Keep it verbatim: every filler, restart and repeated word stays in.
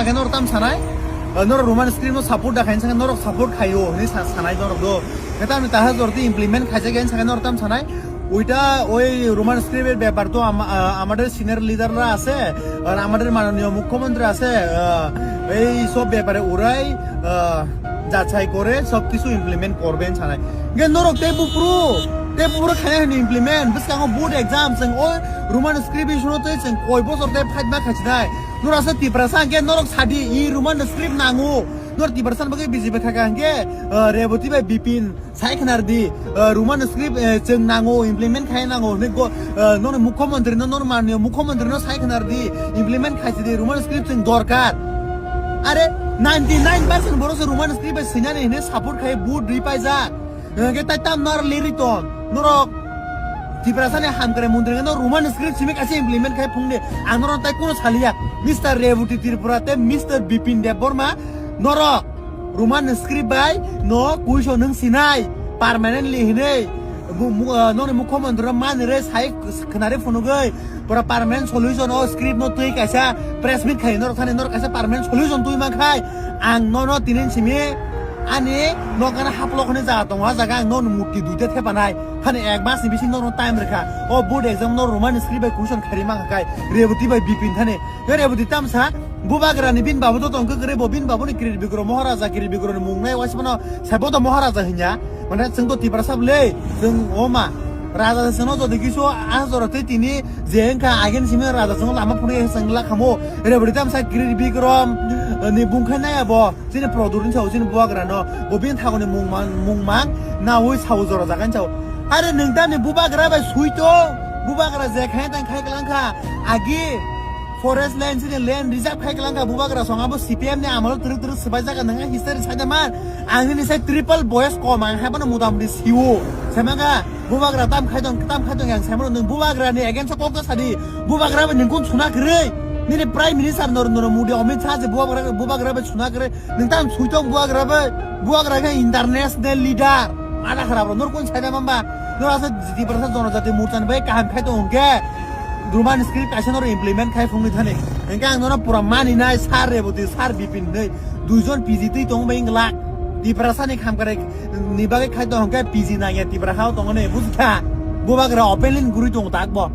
Khe norok tam sanai, eh, norok Roman script no support da khain sanai, norok support khaio hinwi sa-, sanai norok do. Khe tamni taha jorti implement khaijak khe sanai norok tam sanai. Uita oi Roman script er byapar to ama-, ah, amader senior leader ra ase, ar amader manoniyo mukhyamantri ase, ah, ei sob byapare urai, ah, jachai kore sob kichu implement korben sanai. Khe norok tei bupru, tei bupru khaina hini implement, bwskango board exam, chwng oi Roman script issue no tei chwng koi bosor tei fight ma khaisinai. Nora se Tiprasa hwnkhe norok sadi, i Roman script nango. Nor Tiprasa bagwi B J P khaika hwnkhe, uh, Reboti bai Bipin sai khnar di, uh, Roman script, uh, chwng nango, implement khai nango hwnwi go, uh, nor mukhyamantri no, nor manniyo mukhyamantri no sai khnar di, implement khai di, Roman script chwng dorkar. Are ninety nine percent borok se Roman script bai swinani hwnwi support khai vote ri paijak. Hwnkhe tai tam nor liri ton. Norok Tiprasani hamkrai mantri no Roman script simi kaisa implement khai phungde. Ang norok tai kuno saliya. Mister Reboti Tripura tei Mister Bipin Debbarma norok Roman script bai no kuiso nung sinai permanently hinui. Bu-, mu-, ah, noni mukhyamantri no manire sai khnari phunugui. Pura permanent solution o script no twi kaisa press meet khai norok thani norok kaisa permanent solution twi man khai ang nono tinin simi ani nokana haplok hwnwi jaga tongo, a jaga ang nono murti duita thepanai thani ek mas ni bising nono time rwkha. O board exam no Roman script bai question khairi man khai Reboti bai Bipin thani. Yo Reboti tamsa Bubagrani bin babu to tongkhe kwrwi, bo bin babuni Kirir Bikrom Maharaja, Kirir Bikromni mung nai waismano sai bo to Maharaja hinya. Mane chwng to Tiprasa bwle, chwng oma Raja se no jodi kisu a jora tei tini je wngkha agen simi Raja chwng lama phunui chwng la khamo. Reboti tamsa Kirir Bikrom ni bung khai nai abo chini Produrni sao chini Bubagrano bo bin thagoni mung mang, mung mang naui sao jora jagan sao. Are nwng tamni Bubagra bai sui to, Bubagra je khai tang khai klangkha agi Forest land sini land reserve khai klangkha Bubagra song abo C P M ni amalo twrwk twrwk swbai jaga nang history saida man ang nini sai triple boyes kom ang hai bono muda mudi siwo semanga Bubagra tam khai dong tam khai dong yang semro nung Bubagra ni against kok sadi Bubagra bai nung kun suna kwrwi nini Prime Minister Narendra Modi Amit Shah je Bubagra Bubagra bai suna kwrwi nung tam sui tong Bubagra bai Bubagra khe international leader ada kharap nor kun saida mamba nor asa Tiprasa Jonojati Morcha ni bai kaham khai tong hwnkhe Roman script kaisa noro implement khai phungni thani. Hingke ang nono pura mani nai sir Reboti, sir Bipin hinui. Duijon P G twi tong bai wngla. Tiprasa ni khamkare ni bagwi khai tong hingke P G nangya Tiprasa o tongone bujikha. Bubagra openly guri tong tak bo.